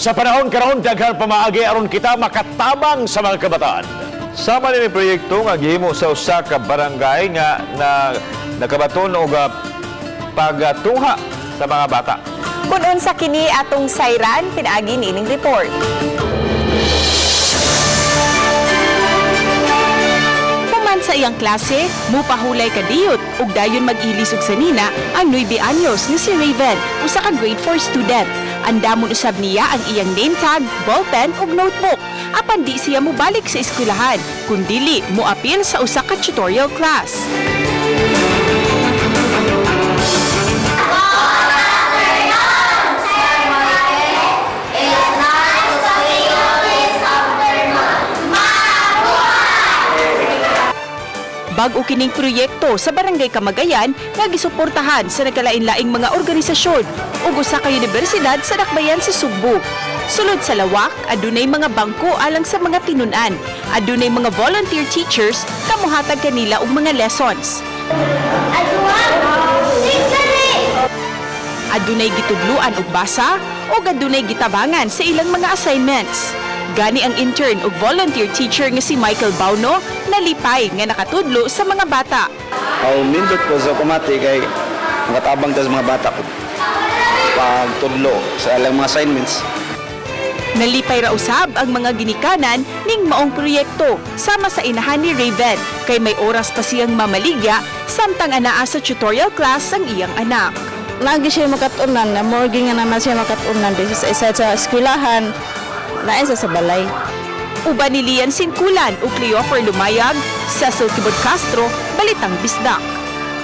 Sa panahon karon, daghang pamaagi aron kita makatabang sa mga kabataan. Sama ni proyekto nga gihimo sa usa ka barangay nga na nakabaton og pagtungha sa mga bata. Kung unsa kini, atong sayran pinaagi niining report. Human sa iyang klase, mupahulay kadiyot ug dayon mag-ilis og sanina ang 9 anyos nga si Raven, usa ka grade 4 student. Andamon usab niya ang iyang name tag, ballpen ug notebook. Apan di siya mobalik sa eskwelahan, kundili moapil sa usa ka tutorial class. Bag-o kining proyekto sa Barangay Kamagayan nga gisuportahan sa nagkalain-laing mga organisasyon ug usa ka universidad sa dakbayan sa Sugbo. Sulod sa lawak, adunay mga bangko alang sa mga tinun-an. Adunay mga volunteer teachers kamuhatag kanila og mga lessons. Adunay gitudluan og basa o adunay gitabangan sa ilang mga assignments. Gani ang intern ug volunteer teacher nga si Michael Bauno, nalipay nga nakatudlo sa mga bata. Ang nindot ko sa kumati kay makatabang ta sa mga bata ko pagtudlo sa ilang mga assignments. Nalipay ra usab ang mga ginikanan ning maong proyekto sama sa inahan ni Raven kay may oras pa siyang mamaligya samtang anaa sa tutorial class ang iyang anak. Lagi siya makatunan na more nga naman siya makatunan bisa sa isa sa eskwelahan na isa sa balay. Uban ni Lian Sinkulan ug Cleofer Lumayag, Cecil Kibod Castro, Balitang Bisdak.